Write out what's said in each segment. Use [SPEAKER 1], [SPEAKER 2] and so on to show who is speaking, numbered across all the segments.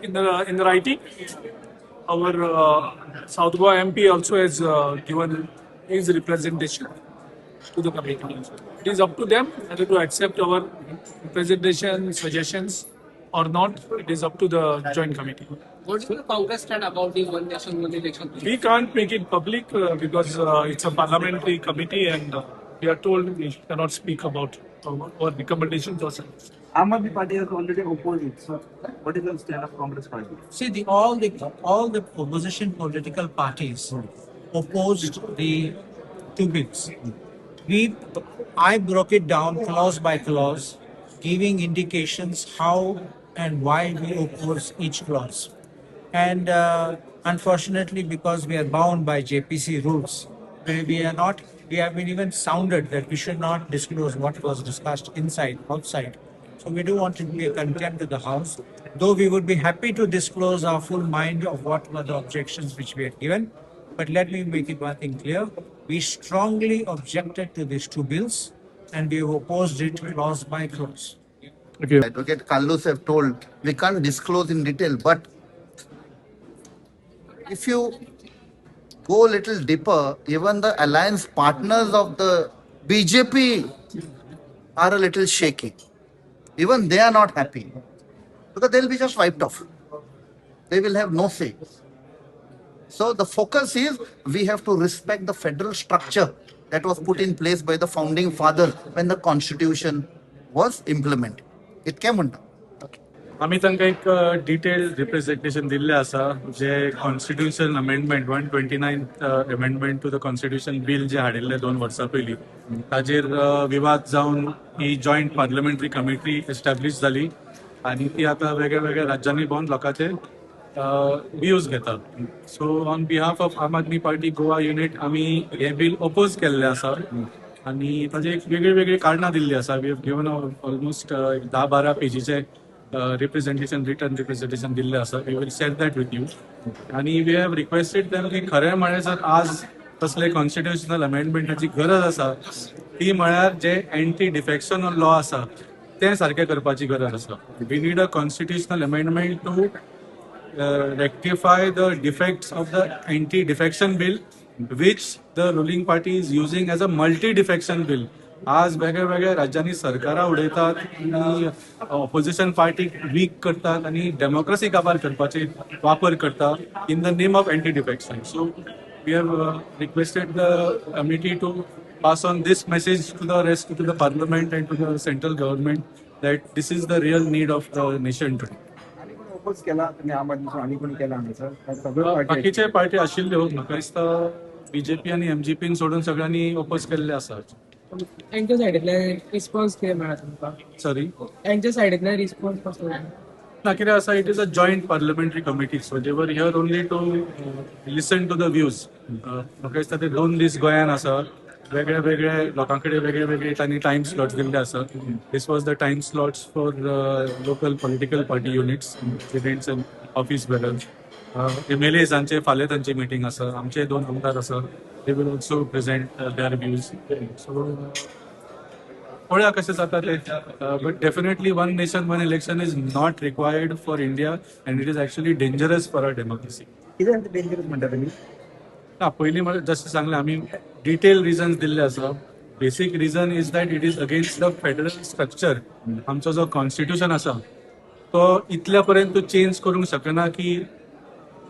[SPEAKER 1] in the writing. Our South Goa MP also has given his representation to the committee. It is up to them whether to accept our representation, suggestions or not. It is up to the joint committee.
[SPEAKER 2] What is the Congress stand about the one nation, one election?
[SPEAKER 1] We can't make it public because it's a parliamentary committee and we are told we cannot speak about our recommendations or suggestions.
[SPEAKER 3] Aam Aadmi Party has already opposed it. So, what is the stand of Congress Party?
[SPEAKER 4] See, the, all the all the opposition political parties opposed the two bills. We, I broke it down clause by clause, giving indications how and why we oppose each clause. And unfortunately, because we are bound by JPC rules, we are not. We have been even sounded that we should not disclose what was discussed inside, outside. So we do want to be a contempt to the House, though we would be happy to disclose our full mind of what were the objections which we had given. But let me make it one thing clear. We strongly objected to these two bills and we have opposed it clause by clause.
[SPEAKER 1] Okay.
[SPEAKER 5] Advocate Carlos have told we can't disclose in detail, but if you go a little deeper, even the alliance partners of the BJP are a little shaky. Even they are not happy because they'll be just wiped off. They will have no say. So the focus is we have to respect the federal structure that was put in place by the founding father when the constitution was implemented. It came under.
[SPEAKER 6] आमी तांकां एक detail representation दिल्लें आसा, जे constitution amendment, 129 amendment to the constitution bill जे हाडिल्लें 2 वर्सां पयलीं, ताजेर विवाद जावन ही जॉयंट पार्लमेंटरी कमिटी एस्टॅब्लीश जाली आनी ती आतां वेगळ्या वेगळ्या राज्यांनी भोंवन लोकांचे व्यूज घेता. So on behalf of Aam Aadmi Party Goa unit, आमी हें बील ओपोज केल्लें आसा आनी ताजे एक वेगळी वेगळी कारणां दिल्ली आसा. We have given almost एक 10-12 पेजीचे रिप्रेझेंटेशन, रिटन रिप्रेझेंटेशन दिल्लें आसा. We will share that with you. आनी we have requested them की खरें म्हळ्यार जर आज तसले कॉन्स्टिट्युशनल अमेंडमेंटाची गरज आसा, ती म्हळ्यार जे एंटी डिफेक्शन लॉ आसा तें सारकें करपाची गरज आसा. We need a constitutional amendment to rectify the defects of the anti-defection bill, which the ruling party is using as a multi-defection bill. आज वेगळ्या वेगळ्या राज्यांनी सरकारां उडयतात आनी ऑपोजिशन पार्टीक वीक करतात आनी डेमोक्रेसी काबार करपाचे वापर करता in the name of anti defection. So we have requested the committee to pass on this message to the rest, to the parliament and to the central government, that this is the real need of the nation today.
[SPEAKER 3] आणि कोण oppose केला तुम्ही आम आदमी आणि कोणी केला हांगासर सगळ्यो पार्टी?
[SPEAKER 6] बाकीचे पार्टी आशिल्ल्यो. म्हाका दिसता बीजेपी आनी एमजीपीन सोडून सगळ्यांनी ओपोज केल्ले आसा.
[SPEAKER 2] तांच्या सायडींतल्यान रिस्पॉन्स कितें मेळ्ळा तुमकां?
[SPEAKER 6] सॉरी?
[SPEAKER 2] तांच्या सायडींतल्यान रिस्पॉन्स कसो?
[SPEAKER 6] ना, कितें आसा, it is a joint parliamentary committee, so they were here only to listen to the views. म्हाका दिसता ते 2 दीस गोंयान आसा. वेगळे वेगळे लोकां कडेन वेगळे वेगळे तांणी टायम स्लॉट्स दिल्ले आसा. This was the time slots for local political party units presidents and office bearers. एमएलएजांचे फाल्यां तांची मिटींग आसा. आमचे दोन आमदार आसा, they will also present their views. So पळोवया कशें जाता ते, but definitely one nation, one election is not required for India and it is actually dangerous for our democracy.
[SPEAKER 3] कितें डेंजरस म्हणटा तुमी?
[SPEAKER 6] ना, पयलीं म्हळ्यार जशें सांगलें, आमी डिटेल रिजन्स दिल्ले आसा. Basic reason is that it is against the federal structure. आमचो जो कॉन्स्टिट्युशन आसा तो इतल्या पर्यंत तूं चेंज करूंक शकना की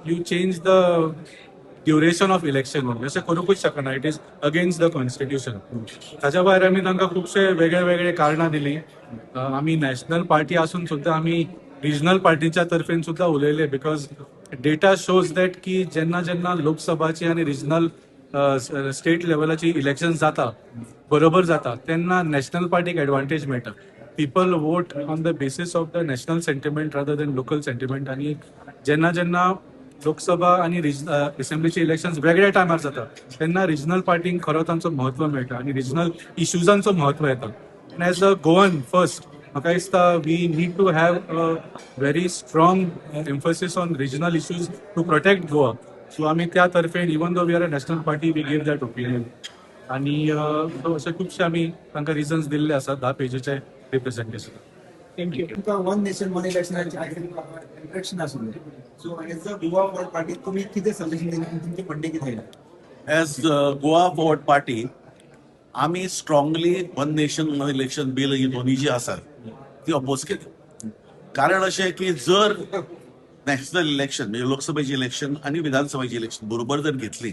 [SPEAKER 6] you change the duration of election. अशें करूंकूच शकना. It is against the constitution. ताच्या भायर आमी तांकां खुबशे वेगळे वेगळे कारणां दिलीं. आमी नॅशनल पार्टी आसून सुद्दां आमी रिजनल पार्टीच्या तर्फेन सुद्दां उलयले, because data shows that की जेन्ना जेन्ना लोकसभाची आनी रिजनल स्टेट लेवलाची इलेक्शन जाता, बरोबर जाता, तेन्ना नॅशनल पार्टीक एडवांटेज मेळटा. People vote on the basis of the national sentiment rather than local sentiment. आनी जेन्ना जेन्ना लोकसभा आनी असेंब्लीचे इलेक्शन वेगळ्या टायमार जाता, तेन्ना रिजनल पार्टींक खरो तांचो म्हत्व मेळटा आनी रिजनल इश्युजांचो म्हत्व येता. एज अ गोवन फर्स्ट, म्हाका दिसता we need to have a very strong emphasis on regional issues to protect Goa. So आमी त्या तर्फेन, even though we are a national party, we give that opinion. आनी so अशे खुबशे आमी तांकां reasons दिल्ले आसात 10 पेजीचे रिप्रेझेंटेशन.
[SPEAKER 2] Thank you.
[SPEAKER 3] तुमकां वन नेशन वन इलेक्शनाचे इलेक्शन आशिल्लें, so as a Goa Forward Party तुमी कितें सजेशन दिलें आनी तुमचें म्हणणें कितें?
[SPEAKER 7] एज गोवा फॉरवर्ड पार्टी आमी strongly one nation one election bill ही दोन्ही जी आसा ती अपोज केली. कारण अशें की जर नॅशनल इलेक्शन म्हणजे लोकसभेची इलेक्शन आनी विधानसभेची इलेक्शन बरोबर जर घेतली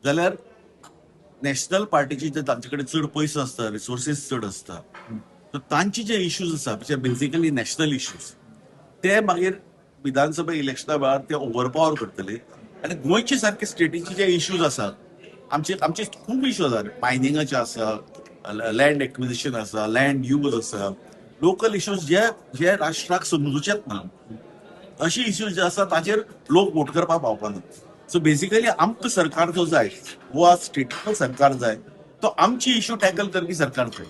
[SPEAKER 7] जाल्यार नॅशनल पार्टीची जे तांचे कडेन चड पयसो आसता, रिसोर्सीस चड आसता, तर तांचे जे इश्यूज आसा जे बेसिकली नॅशनल इश्यूज ते मागीर विधानसभा इलेक्शना वेळार ते ओवरपावर करतले आनी गोंयचे सारके स्टेटीचे जे इश्यूज आसात, आमचे आमचे खूब इश्यू आसात, मायनिंगाचे आसा, लँड एक्विजिशन आसा, लँड यूज आसा, लोकल इश्यूज जे जे राष्ट्राक समजूचेच ना अशे इश्यूज जे आसा ताचेर लोक वोट करपाक पावपाना. सो बेसिकली आमकां सरकार जो जाय, गोवा स्टेटीचो सरकार जाय, तो आमची इश्यू टॅकल करपी सरकार जाय.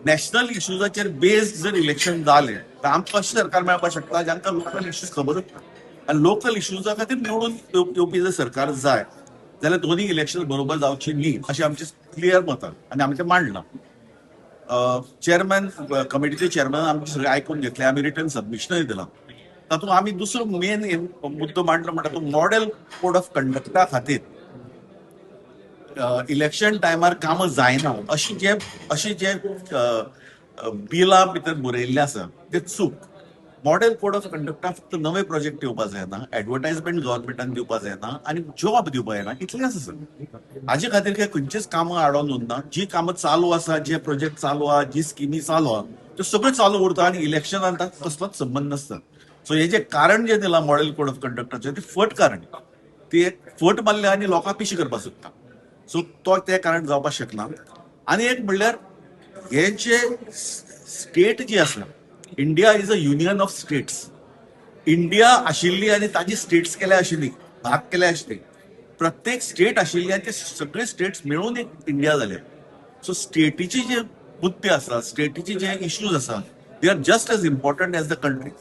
[SPEAKER 7] नॅशनल इश्यूजाचेर बेस्ड जर इलेक्शन जालें तर आमकां अशें सरकार मेळपाक शकता जांकां लोकल इश्यूज खबरूच ना आनी लोकल इश्यूजा खातीर निवडून येवपी जर सरकार जाय जाल्यार दोन्ही इलेक्शन बरोबर जावची न्ही अशें आमचें क्लियर मत आनी आमी तें मांडलां. चेअरमॅन कमिटीचे चेअरमॅन आमचे सगळे आयकून घेतले, आमी रिटर्न सबमिशनूय दिलां. तातूंत आमी दुसरो मेन मुद्दो मांडलो म्हणटा तो मॉडेल कोड ऑफ कंडक्टा खातीर इलेक्शन टायमार कामां जायना अशी जे बिलां भितर बरयल्लें आसा ते चूक. मॉडेल कोड ऑफ कंडक्टा फक्त नवे प्रोजेक्ट येवपा जायना, एडवर्टायजमेंट गव्हर्मेंटान दिवपा जायना आनी जॉब दिवपा जायना, इतलें आसा सर. हाजे खातीर काय खंयचीच कामां आडोवन उरना. जी कामां चालू आसा, जे प्रोजेक्ट चालू आहा, जी स्किमी चालू आहा, त्यो सगळ्यो चालू उरता आनी इलेक्शनान ताका कसलोच संबंद नासता. सो हे जे कारण जे दिलां मॉडेल कोड ऑफ कंडक्टाचें ते फट कारण, ती एक फट मारल्या आनी लोकांक पिशी करपाक सोदता. सो तो तें कारण जावपाक शकना. आनी एक म्हणल्यार हे जे स्टेट जी आसा, India is a union of states. India आशिल्ली आनी ताजी स्टेट्स केल्या आशिल्ली, भाग केल्या आशिल्ली, प्रत्येक स्टेट आशिल्ली आनी ते सगळे स्टेट्स मेळून एक इंडिया जाले. सो स्टेटीचे जे मुद्दे आसा, स्टेटीचे जे इश्यूज आसा, they are just as important as the country.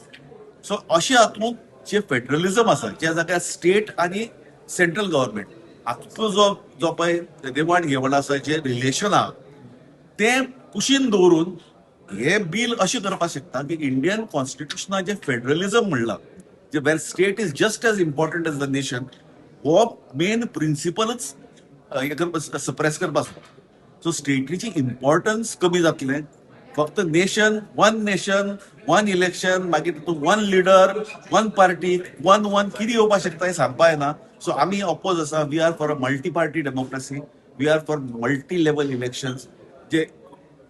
[SPEAKER 7] So अशें हातूंत जे फेडरलिझम आसा, ज्या जाग्यार स्टेट आनी सेंट्रल गव्हर्मेंट हातूंतलो जो जो पळय देवाण घेवण आसा, जे रिलेशन आहा तें कुशीन दवरून हे बील अशें करपाक शकता की इंडियन कॉन्स्टिट्युशनात जे फेडरलिझम म्हणलां, जे where state is just as important as the nation, हो मेन प्रिंसिपलच हे करपा सप्रेस करपाक सोदता. सो स्टेटीची इम्पॉर्टन्स कमी जातलें. फक्त nation, one nation one election, मागीर तितूंत one leader, one party, one one कितें येवपाक शकता हें सांगपा येना. सो आमी ऑपोज आसा. We are for a multi party democracy, we are for multi level elections, J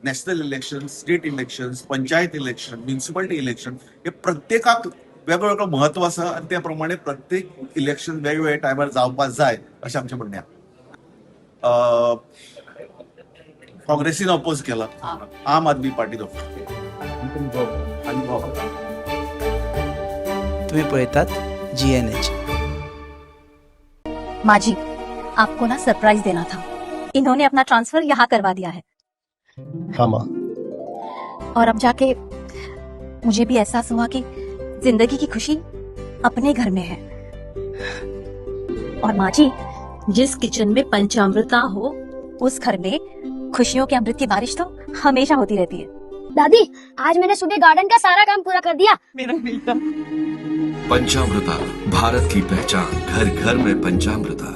[SPEAKER 7] national election, state election, panchayat election, municipality election, हे प्रत्येकाक वेगळो वेगळो म्हत्व आसा आनी त्या प्रमाणे प्रत्येक इलेक्शन वेगवेगळ्या टायमार जावपाक जाय अशें आमचें म्हणणें आहा. काँग्रेसीन अपोज केला, आम आदमी पार्टीन अपोज केला.
[SPEAKER 3] अनुभव.
[SPEAKER 8] तुम्ही पळयतात जीएनएच.
[SPEAKER 9] माँ जी, आपको ना सरप्राइज देना था. इन्होंने अपना ट्रांसफर यहाँ करवा दिया है.
[SPEAKER 10] हाँ माँ.
[SPEAKER 9] और अब जाके मुझे भी एहसास हुआ कि जिंदगी की खुशी अपने घर में है. और माँ जी, जिस किचन में पंचामृता हो, उस घर में खुशियों के अमृत की बारिश तो हमेशा होती रहती है.
[SPEAKER 11] दादी, आज मैंने सुबह गार्डन का सारा काम पूरा कर दिया.
[SPEAKER 2] मेरा बेटा.
[SPEAKER 12] पंचामृता, भारत की पहचान. घर घर में पंचामृता.